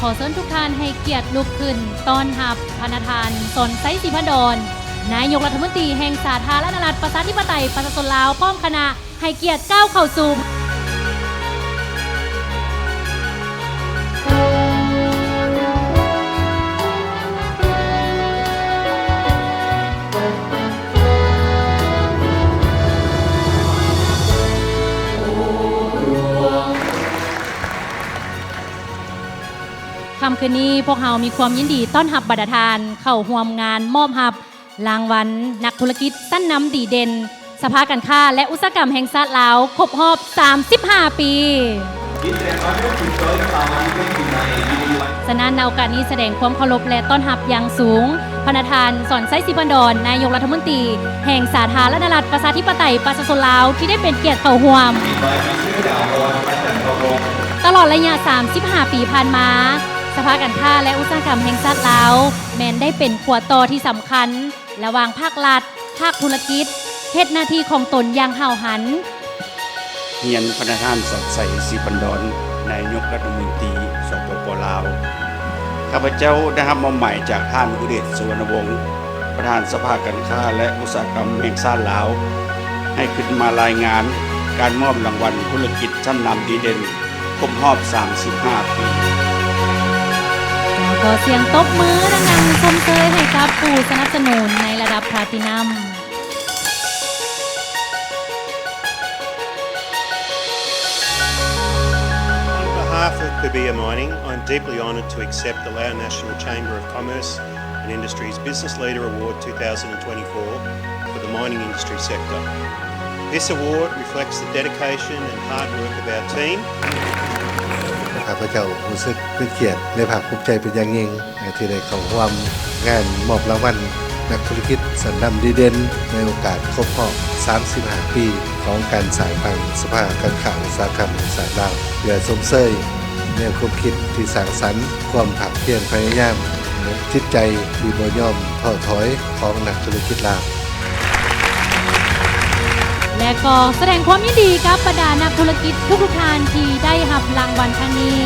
ຂໍເຊີນທຸກທ່ານໃຫ້ກຽດລຸກຂຶ້ນຕ້ອນຮັບພະນະທ່ານ ສອນໄຊ ສີພັນດອນ ນາຍົກລັດຖະມົນຕີແຫ່ງສາທາລະນະລັດ ປະຊາທິປະໄຕ ປະຊາຊົນລາວ ພ້ອມຄະນະ ໃຫ້ກຽດກ້າວເຂົ້າສູ່ ຄ່ຳຄືນນີ້ ພວກເຮົາມີຄວາມຍິນດີຕ້ອນຮັບບັນດາທ່ານເຂົ້າຮ່ວມງານມອບຮັບ ລາງວັນນັກທຸລະກິດຊັ້ນນຳດີເດັ່ນ ສະພາການຄ້າ ແລະ ອຸດສາຫະກຳແຫ່ງຊາດລາວ ຄົບຮອບສາມສິບຫ້າປີ. ສະນັ້ນ ໃນໂອກາດນີ້ ສະແດງຄວາມເຄົາລົບ ແລະ ຕ້ອນຮັບຢ່າງສູງ ພະນະທ່ານ ສອນໄຊ ສີພັນດອນ ນາຍົກລັດຖະມົນຕີແຫ່ງສາທາລະນະລັດ ປະຊາທິປະໄຕ ປະຊາຊົນລາວ ທີ່ໄດ້ເປັນກຽດເຂົ້າຮ່ວມ. ຕະຫຼອດໄລຍະສາມສິບຫ້າປີຜ່ານມາ, ສະພາການຄ້າ ແລະ ອຸດສາຫະກຳແຫ່ງຊາດລາວ ແມ່ນໄດ້ເປັນຂົວຕໍ່ທີ່ສຳຄັນ ລະຫວ່າງພາກລັດ, ພາກທຸລະກິດ ເຮັດໜ້າທີ່ຂອງຕົນຢ່າງຫ້າວຫັນ. ຮຽນພະນະທ່ານ ສອນໄຊ ສີພັນດອນ ນາຍົກລັດຖະມົນຕີ ສປປ ລາວ. ຂ້າພະເຈົ້າໄດ້ຮັບມອບໝາຍຈາກທ່ານ ອຸເດດ ສຸວັນນະວົງ ປະທານສະພາການຄ້າ ແລະ ອຸດສາຫະກຳແຫ່ງຊາດລາວ ໃຫ້ຂຶ້ນມາລາຍງານການມອບລາງວັນທຸລະກິດຊັ້ນນຳດີເດັ່ນ ຄົບຮອບສາມສິບຫ້າປີ. ແລ້ວກໍສຽງຕົບມືດັງໆຊົມເຊີຍໃຫ້ກັບຜູ້ສະໜັບສະໜູນໃນລະດັບພລາຕິນຳ. On behalf of Kabia Mining, I'm deeply honoured to accept the Lao National Chamber of Commerce and Industry's Business Leader Award two thousand and twenty-four for the mining industry sector. This award reflects the dedication and hard work of our team. ຂ້າພະເຈົ້າຮູ້ສຶກເປັນກຽດ ແລະ ພາກພູມໃຈເປັນຢ່າງຍິ່ງ ທີ່ໄດ້ເຂົ້າຮ່ວມງານມອບລາງວັນນັກທຸລະກິດຊັ້ນນຳດີເດັ່ນ ໃນໂອກາດຄົບຮອບສາມສິບຫ້າປີ ຂອງການສ້າງຕັ້ງສະພາການຄ້າອຸດສາຫະກຳແຫ່ງຊາດລາວ ເພື່ອຊົມເຊີຍແນວຄວາມຄິດທີ່ສ້າງສັນ, ຄວາມພາກພຽນພະຍາຍາມ ແລະ ຈິດໃຈທີ່ບໍ່ຍອມທໍ້ຖອຍຂອງນັກທຸລະກິດລາວ. ແລະ ກໍສະແດງຄວາມຍິນດີກັບບັນດານັກທຸລະກິດທຸກໆທ່ານທີ່ໄດ້ຮັບລາງວັນຄັ້ງນີ້.